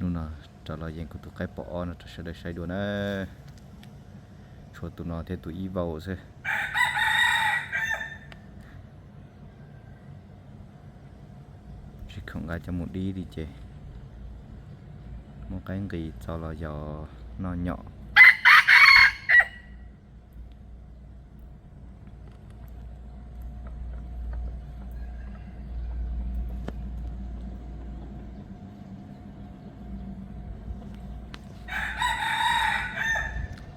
Hnub no rov los yees kuv tus qaib pom ob no rau sawv daws saib dua na. Tshuav tus no thiab tus ib vau xwb. Tsis khoom nqa coj mus dib li ces muab qaib nqis txo los yos noj nyom.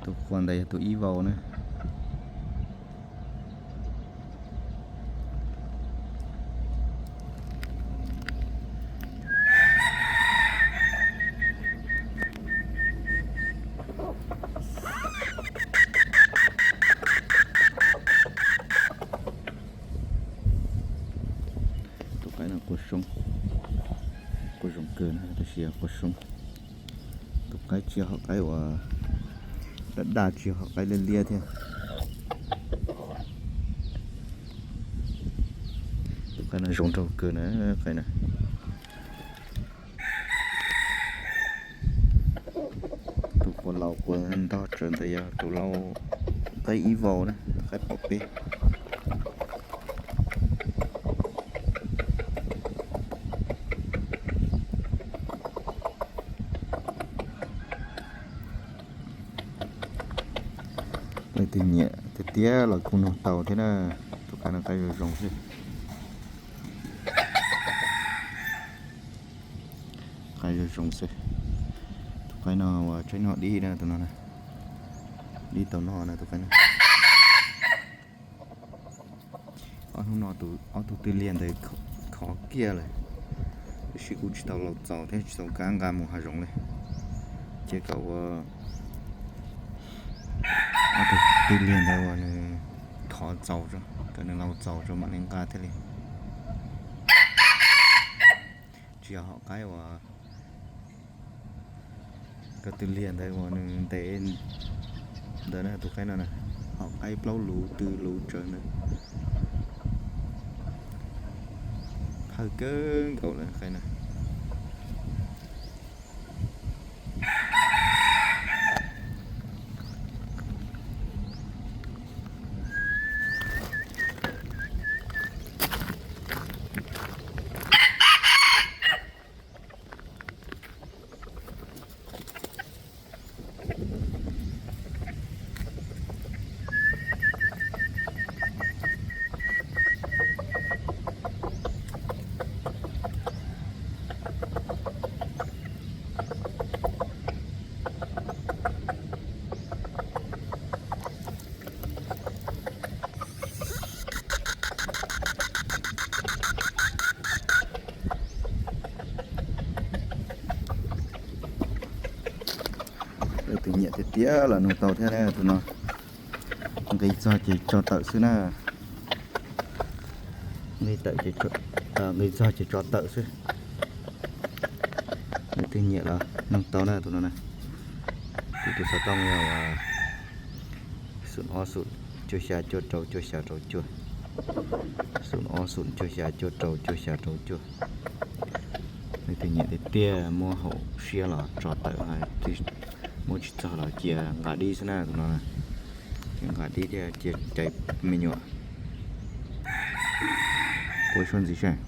Tus qhua ntawd yog tus ib vau na. Tus qaib no qua soob, qua zoo kawg na, tab sis yog qua soob. Tus qaib tsis yog hom qaib uas daj daj, tsis yog hom qaib liab liab thiab. Tus qaib no zoo nraug kawg na, qaib na. Tus qua laus qua ntog tsawv ntawd yog tus lau qaib ib vau na, qaib pom peb. Leej twg nyiam tiag tiag los kuj nug tau thiab na. Tus qaib no qaib zoo zoo xwb. Qaib zoo zoo xwb. Tus qaib no uas tseem noj dib na, tus no na. Dib tau noj na tus qaib no. Ob hnub no tus, ob tug twj liag ntawd khov kiag lawm, tiam sis kuj tsis tau laus txaus thiab tsis tau kam nqa mus hav zoov li. Ces kom ua ob tug twj liag ntawd uas nws khov txaus tso, kom nws laus txaus tso mam li nqa thiaj li. Tsis yog hom qaib uas, ko twj liag ntawd uas nws ntev ntawd na, tus qaib no na, hom qaib plaub luv tw luv tsawv ntawd. Phawj kawg nkaus lawm qaib na. Leej twg nyiam tiag tiag los nug tau thiab na, tus no nqis txog ces tso tawm xwb na. Nqis txog ces tso tawm xwb. Leej twg nyiam los nug tau na tus no na. Kuv tus xov tooj yog xoom ob xoom cuaj xya cuaj rau cuaj xya rau cuaj. Xoom ob xoom cuaj xya cuaj rau cuaj xya rau cuaj. Leej twg nyiam tiag tiag muab haum siab los tso tawm, muab tsis txog los cia nqa dib xwb na tus no. Cia nqa dib thiab cia cais me nyuam. Ua ib suab ntxiv saib.